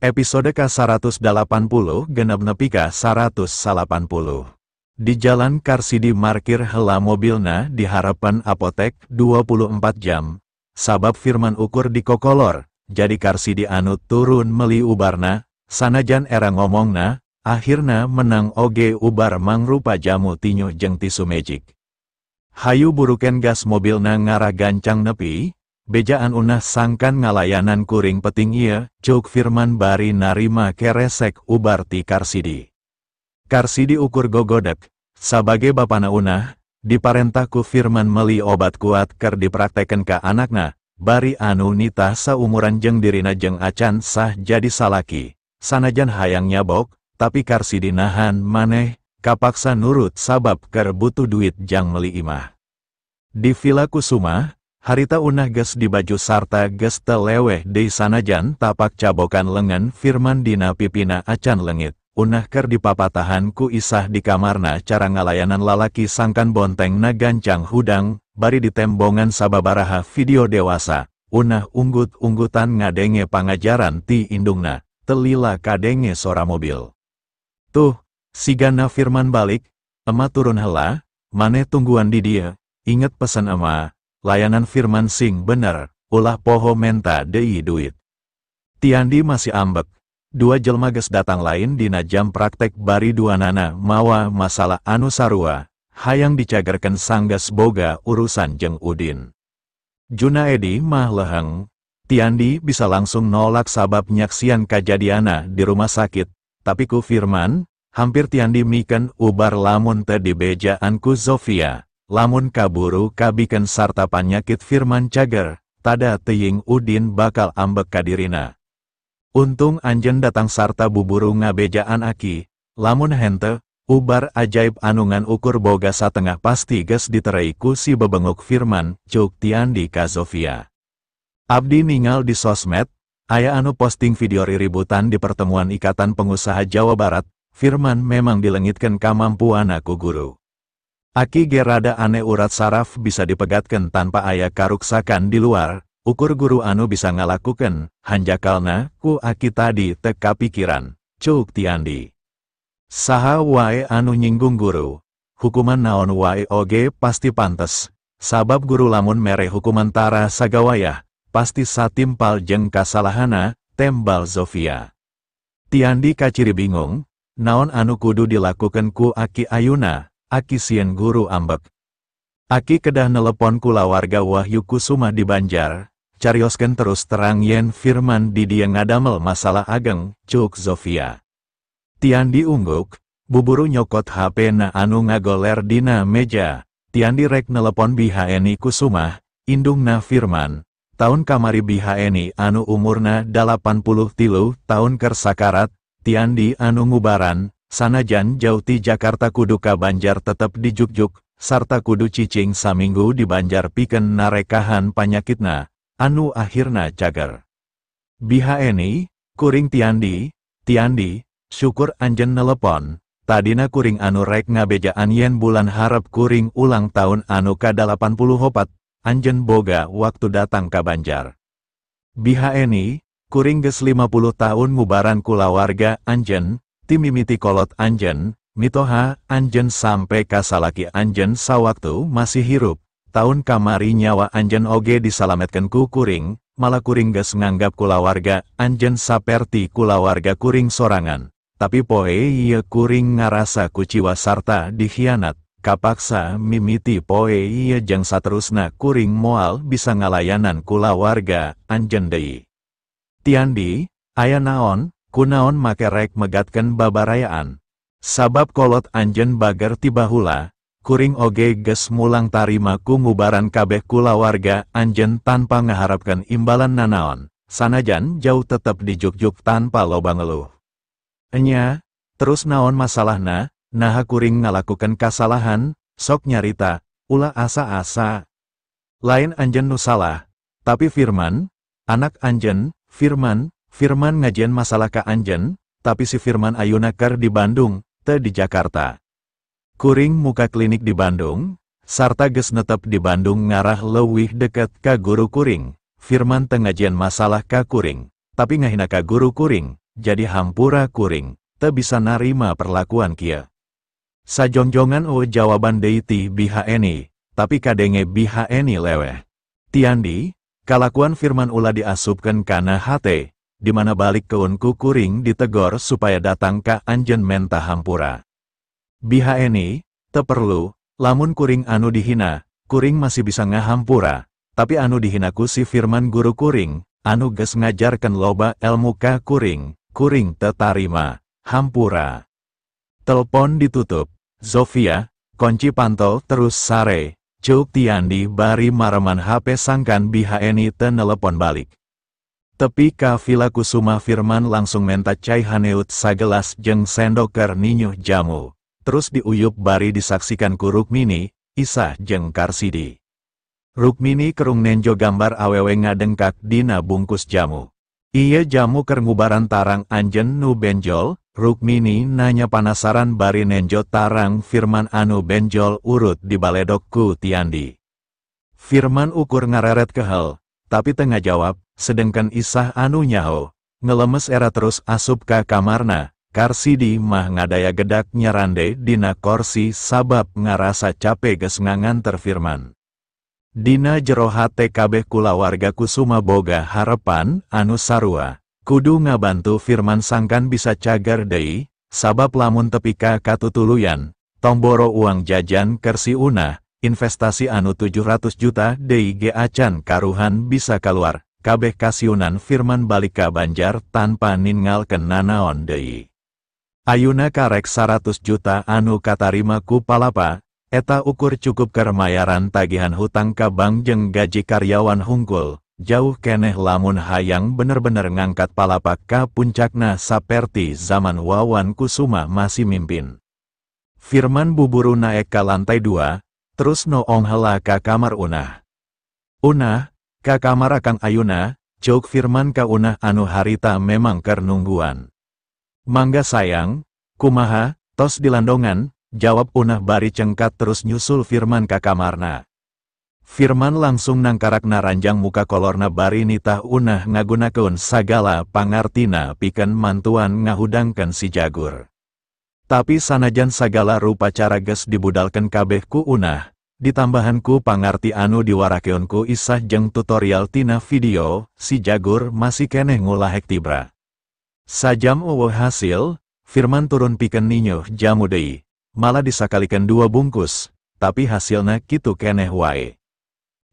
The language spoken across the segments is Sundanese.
Episode ka-180 genep nepi ka 180. Di jalan Karsidi markir hela mobilna di harapan apotek 24 jam. Sabab Firman ukur di kokolor, jadi Karsidi anu turun meli ubarna, sanajan era ngomongna, akhirna menang oge ubar mangrupa jamu tinyu jeung tisu magic. Hayu buruken gas mobilna ngarah gancang nepi, bejaan unah sangkan ngalayanan kuring peting ieu, ceuk Firman bari narima keresek ubar ti Karsidi. Karsidi ukur gogodek, sabage bapana unah, diparentah ku Firman meli obat kuat ker dipraktekeun ka anakna, bari anu nitah saumuran jeung dirina jeung acan sah jadi salaki, sanajan hayang nyabok, tapi Karsidi nahan maneh, kapaksa nurut sabab ker butuh duit jang meli imah. Di Villa Kusuma, harita unah geus dibaju sarta geus teu leweh deui sanajan tapak cabokan lengan Firman dina pipina acan leungit. Unah ker dipapatahan ku Isah di kamarna cara ngalayanan lalaki sangkan bonteng na gancang hudang, bari ditembongan sababaraha video dewasa, unah unggut-unggutan ngadenge pangajaran ti indungna, telila kadenge sora mobil. Tuh, sigana Firman balik, ema turun hela, maneh tungguan di dia, inget pesan ema, layanan Firman sing bener, ulah poho menta deui duit. Tiandi masih ambek. Dua jelma geus datang lain dina jam praktek bari duanana mawa masalah anu sarua, hayang dicagerkeun sanggeus boga urusan jeung Udin. Junaedi mah leheng, Tiandi bisa langsung nolak sabab nyaksian kajadiana di rumah sakit, tapi ku Firman, hampir Tiandi miken ubar lamun teu dibejaan ku Zofia, lamun kaburu kabiken sarta panyakit Firman cager, tada teuing Udin bakal ambek kadirina. Untung anjen datang sarta buburu ngabejaan aki, lamun hente, ubar ajaib anungan ukur boga satengah pasti geus diterei ku si bebenguk Firman, ceuk Tiandi ka Zofia. Abdi ningal di sosmed, aya anu posting video riributan di pertemuan Ikatan Pengusaha Jawa Barat, Firman memang dilengitkeun kamampuanna ku guru. Aki ge rada aneh urat saraf bisa dipegatkeun tanpa aya karuksakan di luar. Ukur guru anu bisa ngalakukeun, hanjakalna ku aki tadi teu kapikiran, ceuk Tiandi. Saha wae anu nyinggung guru, hukuman naon wae oge pasti pantes, sabab guru lamun mere hukuman tara sagawayah, pasti satimpal jeung kasalahana, tembal Zofia. Tiandi kaciri bingung, naon anu kudu dilakukeun ku aki ayuna, aki sieun guru ambek. Aki kedah nelepon kulawarga Wahyu Kusuma di Banjar, carioskeun terus terang yen Firman di dia ngadamel masalah ageng, ceuk Zofia. Tiandi ungguk, buburu nyokot HP na anu ngagoler dina meja, Tiandi rek nelepon BHNI Kusuma, indungna Firman, tahun kamari BHNI anu umurna 83 tahun keur sakarat, Tiandi anu ngubaran, sanajan jauh ti Jakarta kudu ka Banjar tetep dijuk-juk, sarta kudu cicing saminggu di Banjar pikeun narekahan panyakitna, anu akhirna cager. BHNI, kuring Tiandi, Tiandi, syukur anjen nelepon, tadina kuring anu rek ngabejaan yen bulan harap kuring ulang tahun anu ka-84, anjen boga waktu datang ka Banjar. BHNI, kuring geus 50 tahun ngubaran kulawarga anjen, timimiti kolot anjen, mitoha anjen sampai kasalaki anjen sawaktu masih hirup, tahun kamari nyawa anjen oge disalametkeun ku kuring, malah kuring geus nganggap kulawarga anjen saperti kulawarga kuring sorangan, tapi poe ieu kuring ngarasa kuciwa sarta dikhianat, kapaksa mimiti poe ieu jeung saterusna kuring moal bisa ngalayanan kulawarga anjen deui. Tiandi, aya naon, kunaon make rek megatkeun babarayaan. Sabab kolot anjen bager ti bahula, kuring oge geus mulang tarima ku ngubaran kabeh kulawarga anjen tanpa ngaharapkeun imbalan nanaon, sanajan jauh tetep dijuk-juk tanpa loba ngeluh. Enya, terus naon masalahna, naha kuring ngalakukeun kasalahan, sok nyarita, ulah asa-asa. Lain anjen nu salah, tapi Firman, anak anjen, Firman, Firman ngajieun masalah ka anjen, tapi si Firman ayuna keur di Bandung, teu di Jakarta. Kuring muka klinik di Bandung, sarta geus netep di Bandung ngarah leuwih deket ka guru kuring, Firman teu ngajieun masalah ka kuring, tapi ngahina ka guru kuring, jadi hampura kuring, teu bisa narima perlakuan kieu. Sajongjongan euweuh jawaban deui ti Biheni, tapi kadenge Biheni leweh. Tiandi, kalakuan Firman ulah diasupkeun kana hate, di mana balik keun ku kuring ditegor supaya datang ka anjeun menta hampura. Biheni, teu perlu, lamun kuring anu dihina, kuring masih bisa ngahampura, tapi anu dihina ku si Firman guru kuring, anu geus ngajarkeun loba elmu ka kuring, kuring teu tarima, hampura. Telpon ditutup, Zofia, kunci pantau terus sare, ceuk Tiandi bari mareman HP sangkan Biheni teu nelepon balik. Tepi ka Villa Kusuma Firman langsung menta cai haneut sagelas jeung sendok keur ninyuh jamu, terus diuyup bari disaksikan ku Rukmini, Isah jeung Karsidi. Rukmini kerung nenjo gambar awewe ngadengkak dina bungkus jamu. Ieu jamu keur ngubaran tarang anjeun nu benjol, Rukmini nanya panasaran bari nenjo tarang Firman anu benjol urut dibaledok ku Tiandi. Firman ukur ngareret kehel, tapi teu ngajawab, sedengkeun Isah anu nyaho, ngelemes era terus asup ka kamarna, Karsidi mah ngadaya gedak nyarande dina korsi sabab ngarasa cape geus nganganter Firman. Dina jero hate kabeh kulawarga Kusuma boga harepan anu sarua, kudu ngabantu Firman sangkan bisa cager deui, sabab lamun tepi ka katutuluyan, tong boro uang jajan keur si Unah, investasi anu 700 juta deui ge acan karuhan bisa kaluar, kabeh kasiunan Firman balik ka Banjar tanpa ningalkeun nanaon deui. Ayuna karek 100 juta anu katarima ku Palapa, eta ukur cukup keur mayaran tagihan hutang ka bank jeung gaji karyawan hungkul, jauh keneh lamun hayang bener-bener ngangkat Palapa ka puncakna saperti zaman Wawan Kusuma masih mimpin. Firman buburu naek ka lantai 2, terus noong heula ka kamar Unah. Unah, ka kamar Akang Ayuna, ceuk Firman ka Unah anu harita memang keur nungguan. Mangga sayang, kumaha, tos dilandongan, jawab Unah bari cengkat terus nyusul Firman ka kamarna. Firman langsung nangkarakna ranjang muka kolorna bari nitah Unah ngagunakeun sagala pangartina pikeun mantuan ngahudangkeun si Jagur. Tapi sanajan sagala rupa cara geus dibudalkeun kabeh ku Unah, ditambahan ku pangarti anu diwarakeun ku Isah jeung tutorial tina video, si Jagur masih keneh ngulahek tibra. Sajam euweuh hasil, Firman turun pikeun ninyuh jamu deui, malah disakalikeun 2 bungkus, tapi hasilna kitu keneh wae.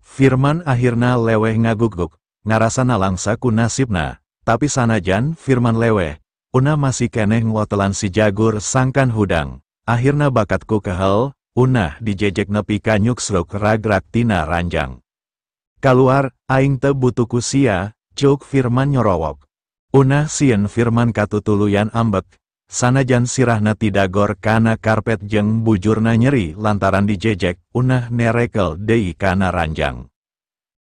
Firman akhirna leweh ngaguguk, ngarasa nalangsa ku nasibna, tapi sanajan Firman leweh, Unah masih keneh ngotelan si Jagur sangkan hudang, akhirna bakatku kehel, Unah dijejek nepi ka nyuksruk ragrak tina ranjang. Kaluar, aing teu butuh ku sia, ceuk Firman nyorowok. Unah sieun Firman katutuluyan ambek, sanajan sirahna tidagor kana karpet jeung bujurna nyeri lantaran dijejek, Unah nerekel deui kana ranjang.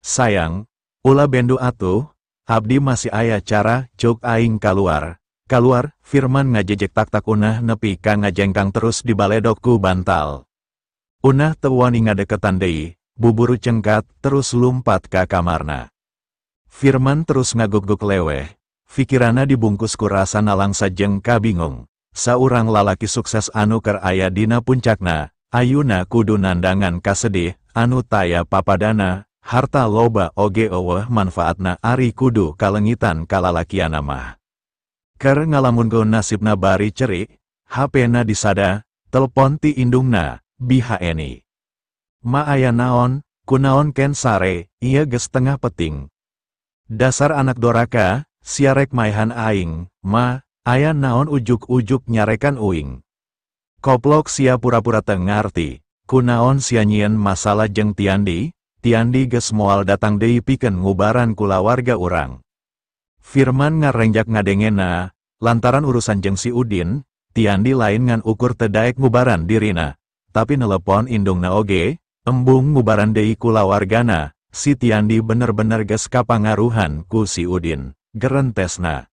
Sayang, ulah bendu atuh, abdi masih aya cara, ceuk aing kaluar. Kaluar, Firman ngajejek tak-tak Unah nepi ka ngajengkang terus dibaledok ku bantal. Unah teu wani ngadeketan deui, buburu cengkat terus lumpat ka kamarna. Firman terus ngaguguk leweh, pikirana dibungkus ku rasa nalangsa jeung kabingung. Saurang lalaki sukses anu keur aya dina puncakna, ayuna kudu nandangan kasedih, anu taya papadana, harta loba oge euweuh manfaatna ari kudu kalengitan kalalakiana mah. Keur ngalamunkeun nasibna bari cerik, HP-na disada, telpon ti indungna, Biheni. Ma aya naon, kunaon ken sare, ieu geus tengah peting. Dasar anak doraka, siarek maehan aing, ma, aya naon ujuk-ujuk nyarekan uing. Koplok sia pura-pura teu ngarti, kunaon sia nyieun masalah jeung Tiandi, Tiandi geus moal datang deui pikeun ngubaran kulawarga urang. Firman ngarengjak ngadengena, lantaran urusan jeung si Udin, Tiandi lain ngan ukur teu daek ngubaran dirina, tapi nelepon indungna oge, embung ngubaran deui kulawargana, si Tiandi bener-bener geus kapangaruhan ku si Udin, gerentesna.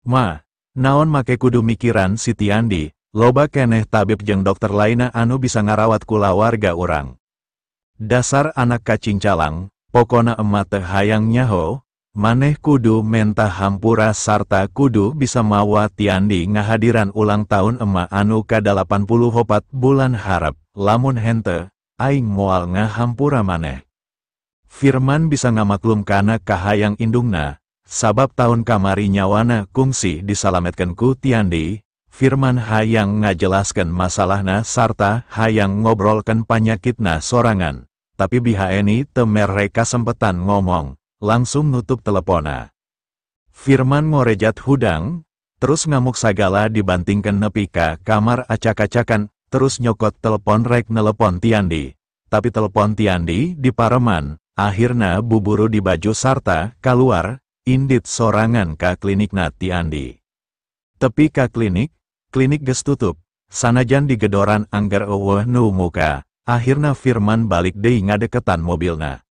Ma, naon make kudu mikiran si Tiandi, loba keneh tabib jeung dokter lainna anu bisa ngarawat kulawarga urang. Dasar anak kacing calang, pokona emak teu hayang nyaho, Maneh kudu menta hampura sarta kudu bisa mawa Tiandi ngahadiran ulang tahun emak anu ka-84 bulan harap, lamun hente, aing moal ngahampura maneh. Firman bisa ngamaklum kana kahayang indungna, sabab tahun kamari nyawana kungsi disalametkeun ku Tiandi. Firman hayang ngajelaskan masalahna sarta hayang ngobrolkan panyakitna sorangan, tapi Bihaeni teu mere kasempetan ngomong, langsung nutup telepona. Firman ngorejat hudang, terus ngamuk sagala dibantingkan nepi ka kamar acak-acakan, terus nyokot telepon rek nelepon Tiandi. Tapi telepon Tiandi dipareman, akhirna buburu di baju sarta kaluar, indit sorangan ka klinikna Tiandi. Tepi ka klinik, klinik geus tutup, sanajan digedoran angger eueuh nu muka, akhirna Firman balik deui ngadeketan mobilna.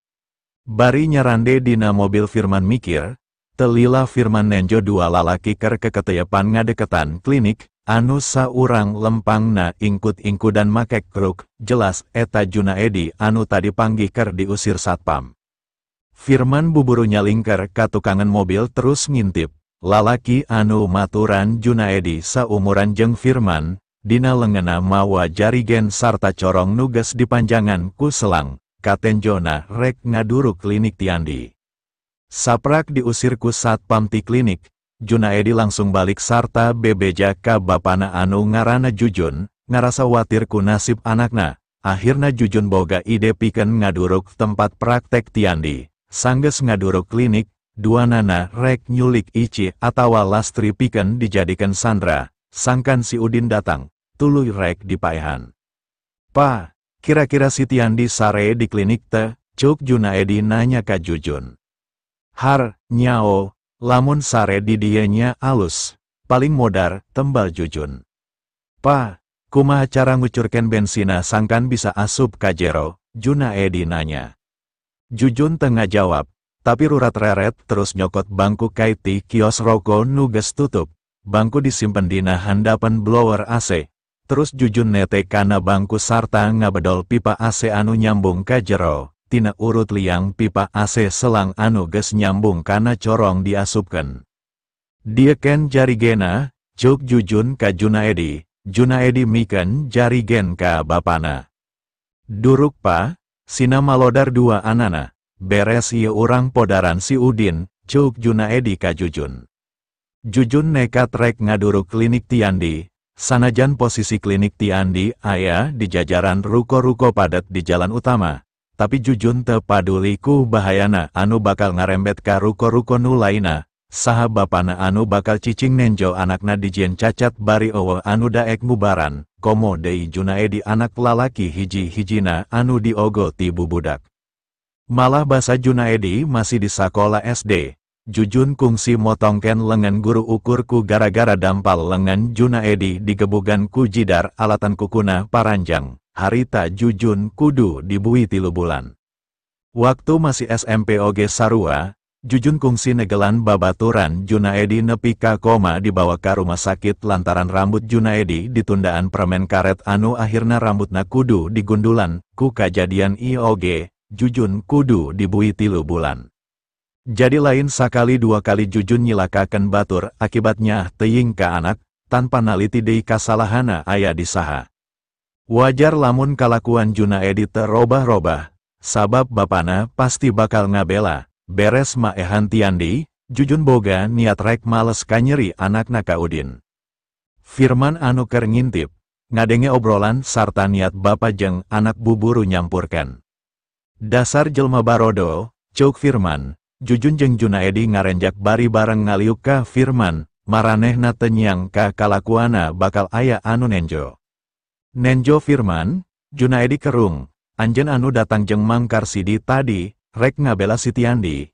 Bari nyarande dina mobil Firman mikir, telila Firman nenjo dua lalaki keur keketeyepan ngadeketan klinik, anu saurang lempangna ingkut-ingkudan make kruk, jelas eta Junaedi anu tadi panggih keur diusir satpam. Firman buburu nyalingker ka tukangan mobil terus ngintip. Lalaki anu maturan Junaedi saumuran jeung Firman, dina lengena mawa jarigen sarta corong nu geus dipanjangan ku selang, katenjona rek ngaduruk klinik Tiandi. Saprak diusir ku satpam ti klinik, Junaedi langsung balik sarta bebeja ka bapana anu ngaranna Jujun, ngarasa watir ku nasib anakna, akhirna Jujun boga ide pikeun ngaduruk tempat praktek Tiandi, sanggeus ngaduruk klinik, duanana rek nyulik Ici atawa Lastri pikeun dijadikan sandra, sangkan si Udin datang, tuluy rek dipaehan. Pa, kira-kira si Tiandi sare di klinik teh, cuk Junaedi nanya ka Jujun. Har, nyao, lamun sare di dienya alus, paling modar, tembal Jujun. Pa, kumaha cara ngucurkeun bensina sangkan bisa asup ka jero, Junaedi nanya. Jujun tengah jawab, tapi rurat reret terus nyokot bangku kaiti kios roko nu geus tutup, bangku disimpen dina handapan blower AC, terus Jujun nete kana bangku sarta ngabedol pipa AC anu nyambung ka jero, tina urut liang pipa AC selang anu geus nyambung kana corong diasupkeun. Dieken jarigena, cuk Jujun ka Junaedi, Junaedi mikeun jarigen ka bapana. Duruk pa, sina malodar dua anana. Beres ieu urang podaran si Udin, cuk Junaedi ka Jujun. Jujun nekat rek ngaduruk klinik Tiandi, sanajan posisi klinik Tiandi aya di jajaran ruko-ruko padat di jalan utama, tapi Jujun teu paduli ku bahayana anu bakal ngarembet ka ruko-ruko nu lainna, saha bapana anu bakal cicing nenjo anakna dijieun cacat bari eueuh anu daek ngubaran, komo deui Junaedi anak lalaki hiji-hijina anu diogo ti bubudak. Malah basa Junaedi masih di sakola SD, Jujun kungsi motongken lengan guru ukur ku gara-gara dampal lengan Junaedi digebugan ku jidar alatan kukuna paranjang, harita Jujun kudu dibui 3 bulan. Waktu masih SMP oge sarua, Jujun kungsi negelan babaturan Junaedi nepi ka koma dibawa ka rumah sakit lantaran rambut Junaedi ditundaan permen karet anu akhirna rambutna kudu digundulan, ku kajadian IOG. Jujun kudu dibui 3 bulan. Jadi lain sakali dua kali Jujun nyilakakeun batur akibatnya teuing ka anak, tanpa naliti deui kasalahana aya di saha. Wajar lamun kalakuan Junaedi terobah-robah, sabab bapana pasti bakal ngabela, beres maehan Tiandi, Jujun boga niat rek males kanyeri anakna ka Udin. Firman anu keur ngintip, ngadenge obrolan sarta niat bapa jeung anak buburu nyampurkan. Dasar jelma barodo, cuk Firman, Jujun jeung Junaedi ngarenjak bari bareng ngaliuk ka Firman, maranehna teu nyangka kalakuana bakal aya anu nenjo. Nenjo Firman, Junaedi kerung, anjeun anu datang jeung Mang Karsidi tadi, rek ngabela si Tiandi.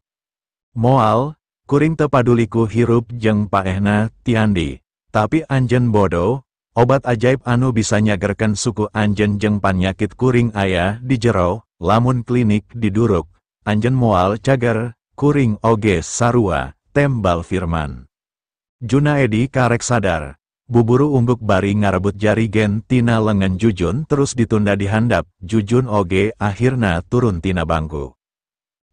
Moal, kuring teu paduliku hirup jeung paehna Tiandi, tapi anjeun bodoh, obat ajaib anu bisa nyagerkeun suku anjeun jeung panyakit kuring aya di jero. Lamun klinik diduruk, anjeun moal cager, kuring oge sarua, tembal Firman. Junaedi karek sadar, buburu ungguk bari ngarebut jarigen tina lengan Jujun terus ditunda dihandap, Jujun oge akhirna turun tina bangku.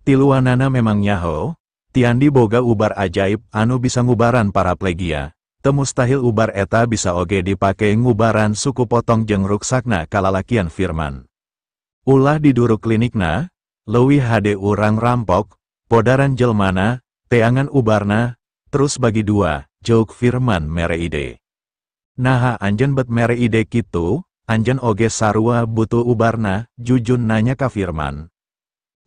Tiluanana memang nyaho, Tiandi boga ubar ajaib anu bisa ngubaran paraplegia. Teu mustahil ubar eta bisa oge dipake ngubaran suku potong jeung ruksakna kalalakian Firman. Ulah diduruk klinikna, leuwih hade urang rampok, podaran jelmana, teangan ubarna, terus bagi dua, ceuk Firman mere ide. Naha anjeun bet mere ide kitu, anjeun oge sarua butuh ubarna, Jujun nanya ka Firman.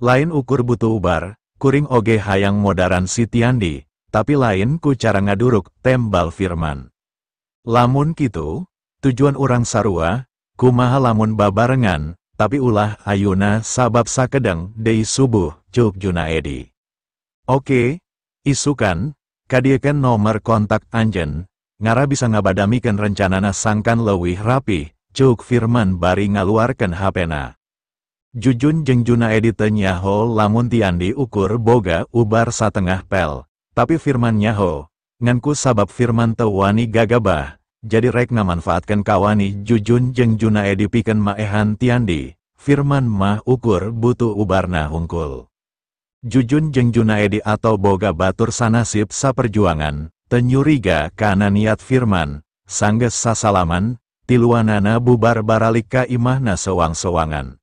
Lain ukur butuh ubar, kuring oge hayang modaran si Tiandi, tapi lain ku cara ngaduruk, tembal Firman. Lamun kitu, tujuan urang sarua, kumaha lamun babarengan, tapi ulah ayuna sabab sakedeng deui subuh, ceuk Junaedi. Oke, isukan, kadiekeun nomor kontak anjeun, ngara bisa ngabadamikeun rencanana sangkan leuwih rapih, ceuk Firman bari ngaluarkeun HP-na. Jujun jeung Junaedi teu nyaho lamun Tiandi ukur boga ubar satengah pel. Tapi Firman nyaho, ngan ku sabab Firman teu wani gagabah, jadi rek ngamanfaatkeun kawani Jujun jeung Junaedi pikeun maehan Tiandi, Firman mah ukur butuh ubarna hungkul. Jujun jeung Junaedi atau boga batur sanasib saperjuangan, teu nyuriga kana niat Firman, sanggeus sasalaman, tiluanana bubar baralik ka imahna sewang-sewangan.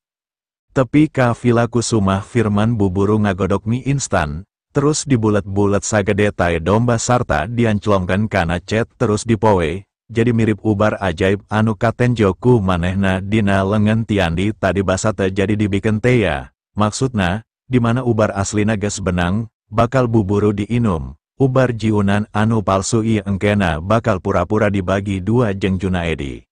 Tepi ka Villa Kusumah Firman buburu ngagodok mie instan, terus dibulet-bulet sagede tae domba sarta dianclongkeun kana cet terus dipowe, jadi mirip ubar ajaib anu katenjo ku manehna dina lengan Tiandi tadi basa teu jadi dibikeun tea, maksudna, di mana ubar aslina geus benang, bakal buburu diinum, ubar jiunan anu palsu ieu engkena bakal pura-pura dibagi dua jeung Junaedi.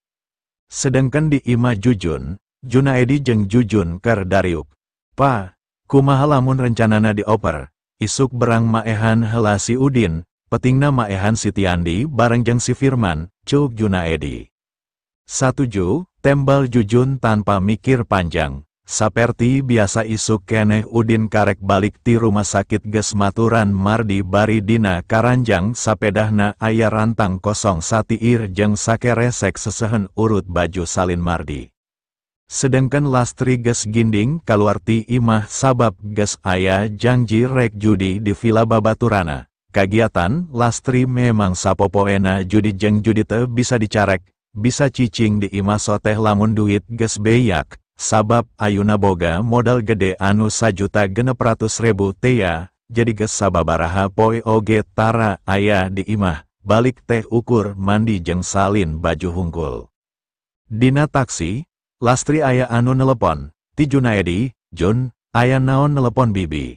Sedengkeun di imah Jujun, Junaedi jeung Jujun keur dariuk. Pa, kumaha lamun rencanana dioper? Isuk berang maehan heula si Udin, petingna maehan si Tiandi bareng jeung si Firman, ceuk Junaedi. Satuju, tembal Jujun tanpa mikir panjang. Saperti biasa isuk keneh Udin karek balik ti rumah sakit geus maturan Mardi bari dina karanjang sapedahna aya rantang kosong satiir jeung sakeresek sesehen urut baju salin Mardi. Sedengkeun Lastri geus ginding kaluar ti imah sabab geus aya janji rek judi di villa babaturana. Kagiatan Lastri memang sapopoena judi jeung judi teu bisa dicarek, bisa cicing di imah soteh lamun duit geus beyak, sabab ayuna boga modal gede anu 1.600.000 tea, jadi geus sababaraha poe oge tara aya di imah, balik teh ukur mandi jeung salin baju hungkul. Dina taksi, Lastri aya anu nelepon, ti Junaedi, Jun, aya naon nelepon bibi.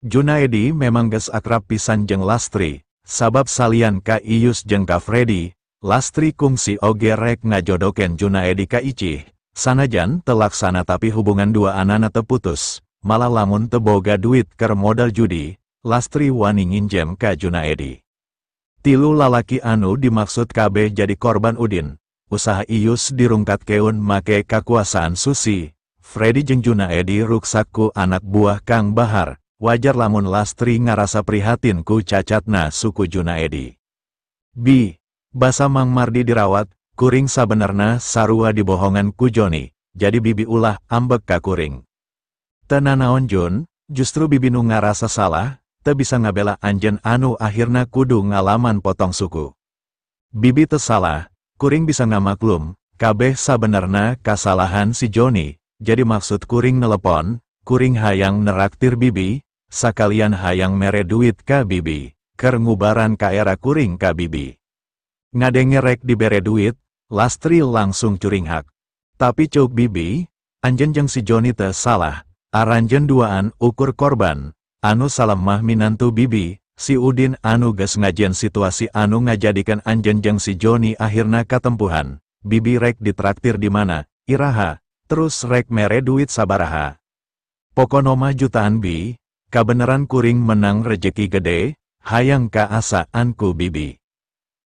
Junaedi memang geus akrab pisan jeung Lastri, sabab salian ka Iyus jeung ka Freddy, Lastri kungsi oge rek ngajodokeun Junaedi ka Icih, sanajan telaksana tapi hubungan dua anana teu putus, malah lamun teu boga duit keur modal judi, Lastri wani nginjem ka Junaedi. Tilu lalaki anu dimaksud kabeh jadi korban Udin. Usaha Iyus dirungkat keun make kakuasaan Susi, Freddy jeung Junaedi ruksak ku anak buah Kang Bahar, wajar lamun Lastri ngarasa prihatin ku cacatna suku Junaedi. Bi, basa Mang Mardi dirawat, kuring sabenerna sarua dibohongan ku Joni, jadi bibi ulah ambek ka kuring. Teu nanaon Jun, justru bibi nu ngarasa salah, teu bisa ngabela anjeun anu akhirna kudu ngalaman potong suku. Bibi teu salah, kuring bisa ngamaklum, kabeh sabenerna kasalahan si Joni, jadi maksud kuring nelepon, kuring hayang neraktir bibi, sakalian hayang mere duit ka bibi, keur ngubaran ka era kuring ka bibi. Ngadenge rek dibere duit, Lastri langsung curinghak. Tapi ceuk bibi, anjeun jeung si Joni teu salah, aranjeun duaan ukur korban, anu salah mah minantu bibi, si Udin anu geus ngajieun situasi anu ngajadikeun anjeun jeung si Joni akhirna katempuhan, bibi rek ditraktir di mana, iraha, terus rek mere duit sabaraha. Pokona mah jutaan bi, kabeneran kuring menang rejeki gede, hayang kaasaan ku bibi.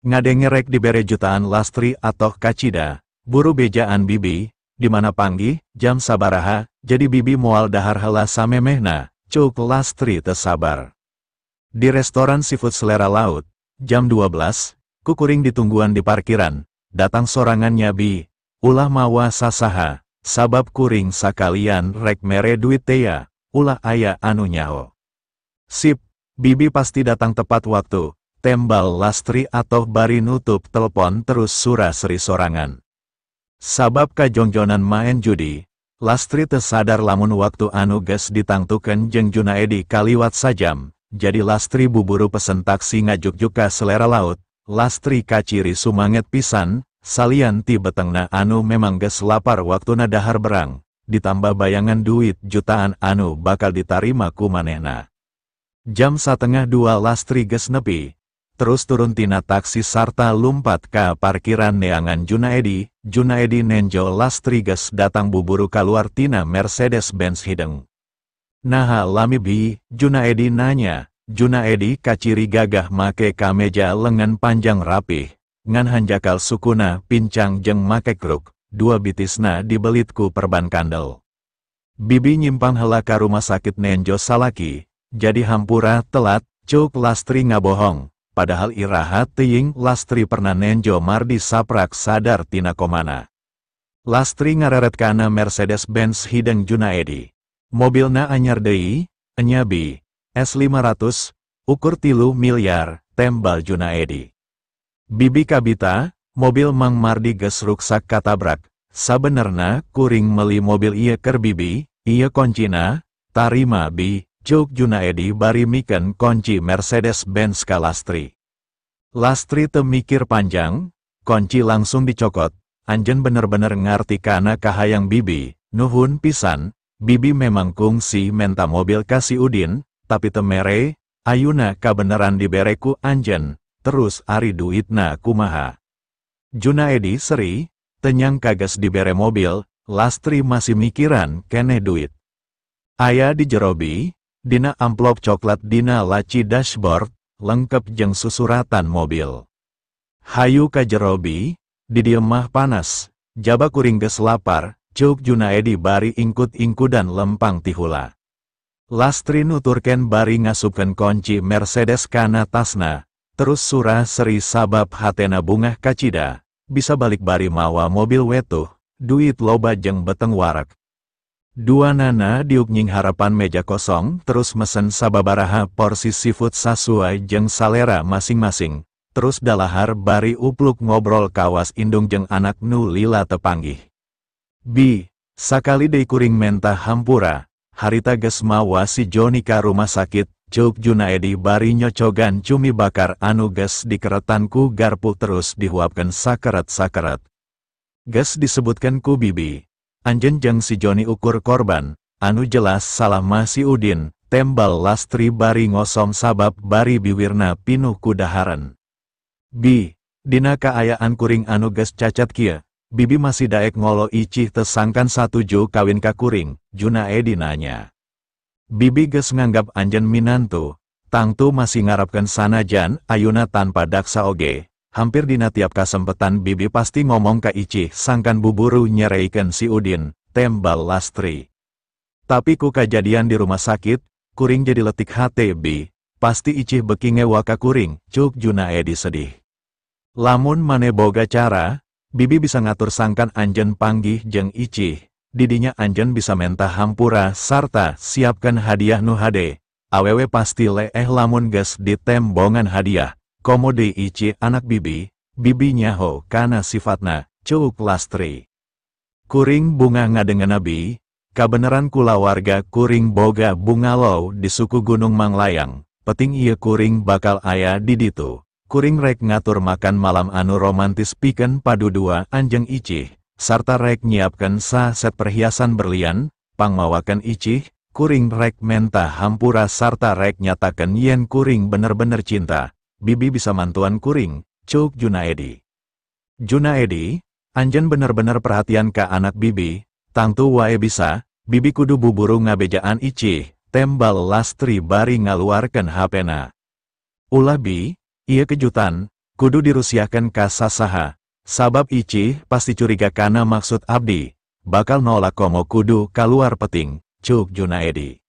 Ngadenge rek dibere jutaan Lastri atoh kacida, buru bejaan bibi, di mana panggih, jam sabaraha, jadi bibi moal dahar heula samemehna, ceuk Lastri teu sabar. Di restoran seafood Selera Laut, jam 12, kukuring ditungguan di parkiran, datang sorangannya bi, ulah mawa sasaha, sabab kuring sakalian rek mere duit tea, ulah aya anu nyaho. Sip, Bibi pasti datang tepat waktu, tembal Lastri atau bari nutup telepon terus sura seri sorangan. Sabab kajongjonan maen judi, Lastri tersadar lamun waktu anu geus ditangtukeun jeung Junaedi kaliwat sajam, jadi Lastri buburu pesen taksi ngajuk-juk ka selera laut. Lastri kaciri sumanget pisan, salian ti betengna anu memang geus lapar waktuna dahar berang, ditambah bayangan duit jutaan anu bakal ditarima ku manehna. Jam 1:30 Lastri geus nepi, terus turun tina taksi sarta lumpat ka parkiran neangan Junaedi. Junaedi nenjo Lastri geus datang buburu kaluar tina Mercedes-Benz hideng. Naha lami bi, Junaedi nanya. Junaedi kaciri gagah make kameja lengan panjang rapih, ngan hanjakal sukuna pincang jeung make kruk, dua bitisna dibelit ku perban kandel. Bibi nyimpang heula ka rumah sakit nenjo salaki, jadi hampura telat, cuk Lastri ngabohong. Padahal iraha teuing Lastri pernah nenjo Mardi saprak sadar tina komana. Lastri ngareret kana Mercedes-Benz hideng Junaedi. Mobilna anyar deui, enya bi, S500, ukur 3 miliar, tembal Junaedi. Bibi kabita, mobil Mang Mardi geus ruksak katabrak. Sabenerna kuring meli mobil ieu keur bibi, ieu koncina, tarima bi. Cuk Junaedi bari miken kunci Mercedes-Benz ka Lastri. Lastri temikir panjang, kunci langsung dicokot. Anjen bener-bener ngarti kana kahayang bibi, nuhun pisan, bibi memang kungsi menta mobil ka si Udin, tapi temere, ayuna kabeneran dibereku anjen, terus ari duitna kumaha. Junaedi seri, tenyang kages dibere mobil, Lastri masih mikiran kene duit. Aya di jerobi, dina amplop coklat dina laci dashboard, lengkap jeung susuratan mobil. Hayu ka jerobi, di dieu mah panas, jaba kuring geus lapar, cuk Junaedi bari ingkut-ingkudan lempang tihula. Lastri nuturken bari ngasupkeun kunci Mercedes kana tasna, terus surah seri sabab hatena bungah kacida, bisa balik bari mawa mobil wetuh, duit loba jeung beteng warak. Dua nana diuk nying harapan meja kosong terus mesen sababaraha porsi seafood sasuai jeung salera masing-masing, terus dalahar bari upluk ngobrol kawas indung jeung anak nu lila tepanggih. Bi, sakali deui kuring menta hampura, harita geus mawa si Joni ka rumah sakit, cuk Junaedi bari nyocogan cumi bakar anu geus dikeretan ku garpu terus dihuapkeun sakeret-sakeret. Geus disebutkeun ku bibi. Anjen jeung si Joni ukur korban, anu jelas salah mah si Udin, tembal Lastri bari ngosom sabab bari biwirna pinuh ku daharan. Bi, dina kaayaan kuring anu geus cacat kieu, bibi masih daek ngolo icih tesangkan satuju kawin ka kuring, Junaedi nanya. Bibi geus nganggap anjen minantu, tangtu masih ngarapkeun sanajan ayuna tanpa daksa oge. Hampir dina tiap kasempetan bibi pasti ngomong ka Icih sangkan buburu nyereikeun si Udin, tembal Lastri. Tapi ku kajadian di rumah sakit, kuring jadi letik hate bi, pasti Icih beki ngewa ka kuring, cuk Junaedi sedih. Lamun mane boga cara, bibi bisa ngatur sangkan anjen panggih jeung Icih, didinya anjen bisa menta hampura sarta siapkan hadiah nu hade, awewe pasti leeh lamun geus ditembongan hadiah. Komode Ici anak bibi, bibi nyaho kana sifatna, cuk Lastri. Kuring bunga ngadengena bi, kabeneran kulawarga kuring boga bungalow di suku Gunung Manglayang, peting ieu kuring bakal aya di ditu. Kuring rek ngatur makan malam anu romantis pikeun padu dua anjeng Icih, sarta rek nyiapkeun saset perhiasan berlian, pangmawakeun Icih, kuring rek menta hampura sarta rek nyatakeun yen kuring bener-bener cinta. Bibi bisa mantuan kuring, cuk Junaedi. Junaedi, anjen bener-bener perhatian ka anak bibi, tangtu wae bisa, bibi kudu buburu ngabejaan Icih, tembal Lastri bari ngaluarkeun hapena. Ulah bi, ieu kejutan, kudu dirusiahkeun ka sasaha, sabab Icih pasti curiga kana maksud abdi, bakal nolak komo kudu kaluar peting, cuk Junaedi.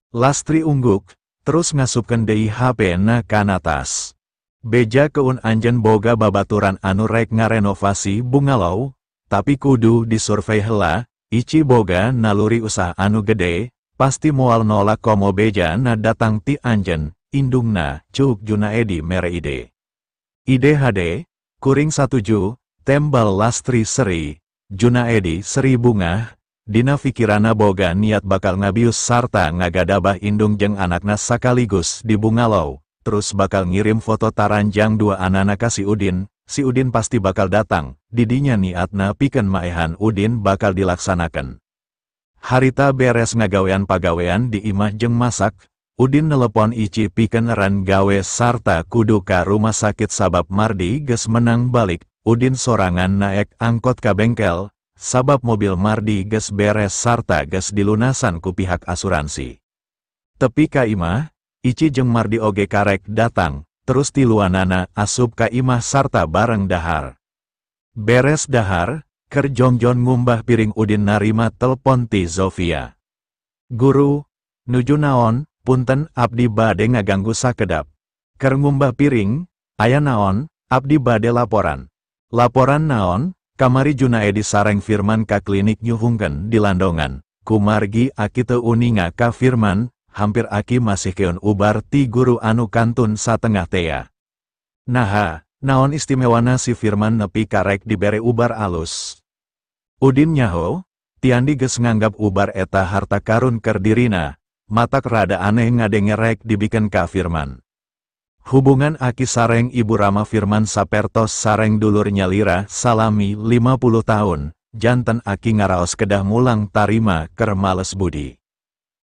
Lastri ungguk, terus ngasupkeun deui HP-na kana tas. Beja keun anjen boga babaturan anu rek ngarenovasi bungalow, tapi kudu disurvei heula, Ici boga naluri usaha anu gede, pasti moal nolak komo beja na datang ti anjen, indungna, cuk Junaedi mere ide. Ide hade, kuring satuju, tembal Lastri seri, Junaedi seri bungah, dina fikirana boga niat bakal ngabius sarta ngagadabah indung jeung anakna sakaligus di bungalow, terus bakal ngirim foto taranjang dua anana ka si Udin pasti bakal datang, didinya niatna pikeun maehan Udin bakal dilaksanakan. Harita beres ngagawean pagawean di imah jeung masak, Udin nelepon Ici pikeun ran gawe sarta kudu ka rumah sakit sabab Mardi geus menang balik, Udin sorangan naek angkot ka bengkel, sabab mobil Mardi geus beres sarta geus dilunasan ku pihak asuransi. Tepi ka imah, Ici jeung Mardi oge karek datang, terus tiluanana asup ka imah sarta bareng dahar. Beres dahar, keur jongjon ngumbah piring Udin narima telpon ti Zofia. Guru, nuju naon, punten abdi bade ngaganggu sakedap. Keur ngumbah piring, aya naon, abdi bade laporan. Laporan naon? Kamari Junaedi sareng Firman ka klinik nyuhungkeun di Landongan. Kumargi aki teu uninga ka Firman, hampir aki masih keun ubar ti guru anu kantun satengah tea. Naha, naon istimewana si Firman nepi karek dibere ubar alus. Udin nyaho, Tiandi geus nganggap ubar eta harta karun keur dirina, matak rada aneh ngadenge rek dibikeun ka Firman. Hubungan aki sareng ibu Rama Firman sapertos sareng dulur nyalira salami 50 tahun, janten aki ngaraos kedah mulang tarima keur males budi.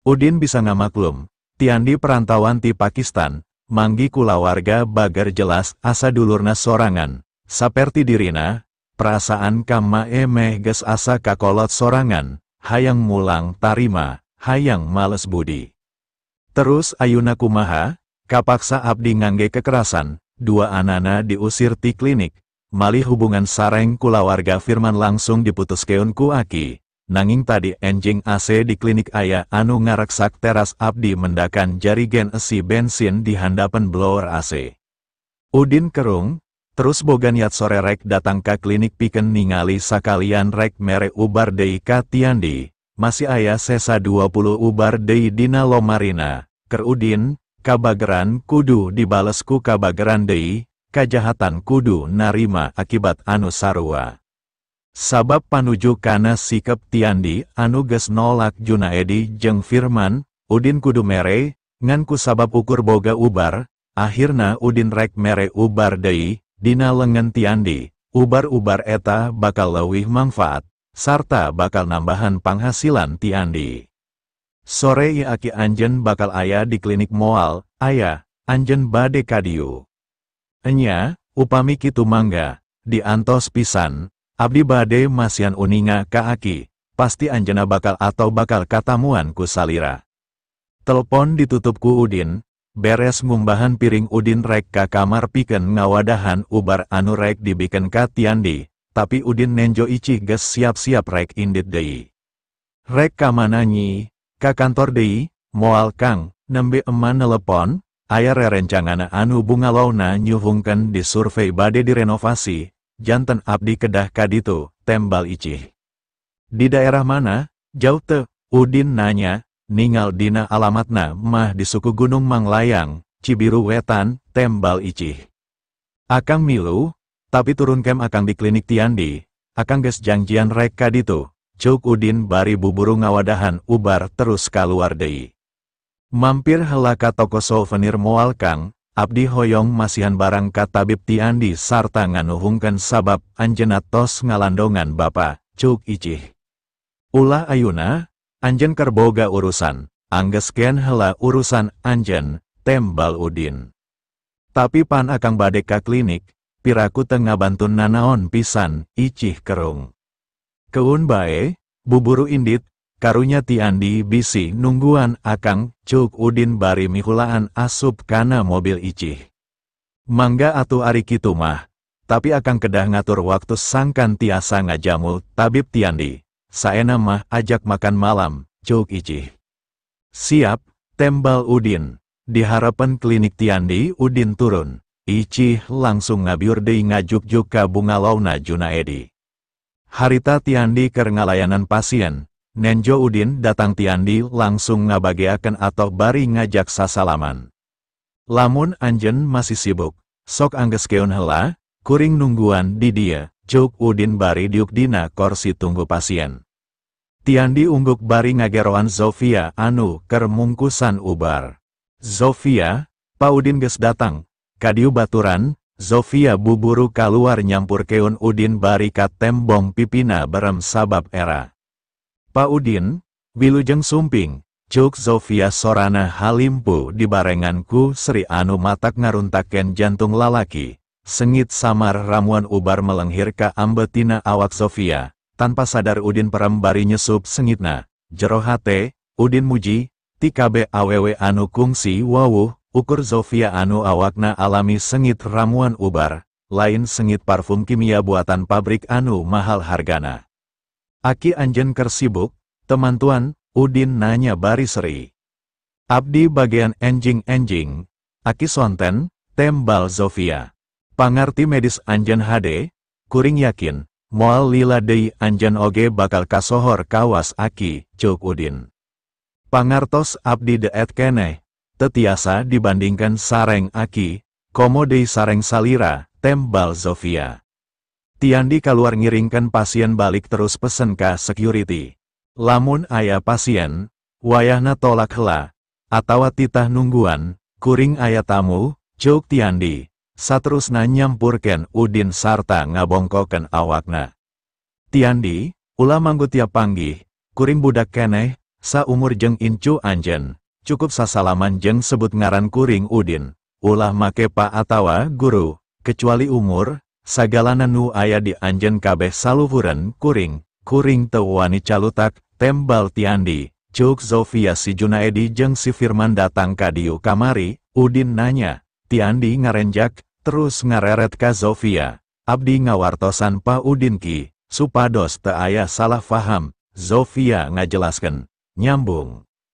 Udin bisa ngamaklum, Tiandi perantauan ti Pakistan, manggi kulawarga bager jelas asa dulurna sorangan, saperti dirina, perasaan ka maemeh geus asa kakolot sorangan, hayang mulang tarima, hayang males budi. Terus ayuna kumaha? Kapaksa abdi ngangge kekerasan, dua anana diusir ti klinik, malih hubungan sareng kulawarga Firman langsung diputuskeun ku aki, nanging tadi enjing AC di klinik aya anu ngareksak teras abdi mendakan jarigen esi bensin di handapan blower AC. Udin kerung, terus boga niat sore rek datang ka klinik pikeun ningali sakalian rek mere ubar deui ka Tiandi, masih aya sesa 20 ubar deui dina lomarina, keur Udin, kabageran kudu dibales ku kabageran deui, kajahatan kudu narima akibat anu sarua. Sabab panuju kana sikep Tiandi anu geus nolak Junaedi jeung Firman, Udin kudu mere, ngan ku sabab ukur boga ubar, akhirna Udin rek mere ubar deui, dina lengan Tiandi, ubar-ubar eta bakal leuwih mangfaat, sarta bakal nambahan panghasilan Tiandi. Sore ieu aki anjeun bakal aya di klinik moal, aya, anjeun bade kadieu. Enya, upami kitu mangga, diantos pisan, abdi bade masihan uninga ka aki, pasti anjeunna bakal atau bakal katamuan ku salira. Telepon ditutup ku Udin, beres ngumbahan piring Udin rek ka kamar pikeun ngawadahan ubar anu rek dibikeun ka Tiandi, tapi Udin nenjo Ici geus siap-siap rek indit deui. Rek ka mana nyi? Ka kantor deui, moal kang, nembe eman nelepon, aya rerencangana anu bungalowna nyuhungkeun di survei bade direnovasi, janten abdi kedah kaditu, tembal Icih. Di daerah mana, jauh teu, Udin nanya, ningal dina alamatna mah di suku Gunung Manglayang, Cibiru Wetan, tembal Icih. Akang milu, tapi turun kem akang di klinik Tiandi, akang geus janjian rek kaditu. Cuk Udin bari buburu ngawadahan ubar terus kaluar deui. Mampir heula ka toko souvenir moal kang, abdi hoyong masihan barang ka tabib Tiandi sarta nganuhungkeun sabab anjeunna tos ngalandongan bapa, cuk Icih. Ulah ayuna, anjeun keur boga urusan, anggeskeun heula urusan anjeun, tembal Udin. Tapi pan akang bade ka klinik, piraku teu ngabantun nanaon pisan, Icih kerung. Keun bae, buburu indit, karunya Tiandi bisi nungguan akang, cuk Udin bari mihulaan asup kana mobil Icih. Mangga atuh ari kitu mah, tapi akang kedah ngatur waktu sangkan tiasa ngajamul tabib Tiandi, saena mah ajak makan malam, cuk Icih. Siap, tembal Udin. Di harapan klinik Tiandi Udin turun, Icih langsung ngabiur deui ngajuk-juk ka bungalowna Junaedi. Harita Tiandi keur ngalayanan pasien, nenjo Udin datang Tiandi langsung ngabageakeun atau bari ngajak sasalaman. Lamun anjeun masih sibuk, sok anggeskeun heula, kuring nungguan di dieu, ceuk Udin bari diuk dina korsi tunggu pasien. Tiandi ungguk bari ngageroan Zofia anu keur mungkusan ubar. Zofia, Pa Udin geus datang, kadieu baturan, Zofia buburu kaluar nyampurkeun Udin bari ka tembong pipina berem sabab era. Pa Udin, wilujeng sumping, ceuk Zofia sorana halimpu dibarengan ku seri anu matak ngaruntaken jantung lalaki, sengit samar ramuan ubar melenghir ka ambetina awak Zofia, tanpa sadar Udin perem bari nyesup sengitna, jero hate, Udin muji, ti kabeh awewe anu kungsi wawuh, ukur Zofia anu awakna alami sengit ramuan ubar, lain sengit parfum kimia buatan pabrik anu mahal hargana. Aki anjeun keur sibuk, temantuan, Udin nanya bari seri. Abdi bagian enjing-enjing, aki sonten, tembal Zofia. Pangarti medis anjeun hade, kuring yakin, moal lila deui anjeun oge bakal kasohor kawas aki, ceuk Udin. Pangartos abdi deet keneh, tetiasa dibandingkan sareng aki, komo deui sareng salira, tembal Zofia. Tiandi kaluar ngiringkan pasien balik terus pesen ka security. Lamun aya pasien, wayahna tolak hela, atawa titah nungguan, kuring aya tamu, ceuk Tiandi, saterusna nyampurkeun Udin sarta ngabongkokeun awakna. Tiandi, ulah manggu tiap panggih, kuring budak keneh, saumur jeung incu anjeun, cukup sasalaman jeung sebut ngaran kuring Udin, ulah make pa atawa guru, kecuali umur, sagalana nu aya di anjeun kabeh saluhureun kuring, kuring teu wani calutak, tembal Tiandi, ceuk Zofia si Junaedi jeung si Firman datang ka dieu kamari, Udin nanya, Tiandi ngarenjak, terus ngareret ka Zofia, abdi ngawartosan Pa Udin ki, supados teu aya salah faham, Zofia ngajelaskeun, nyambung.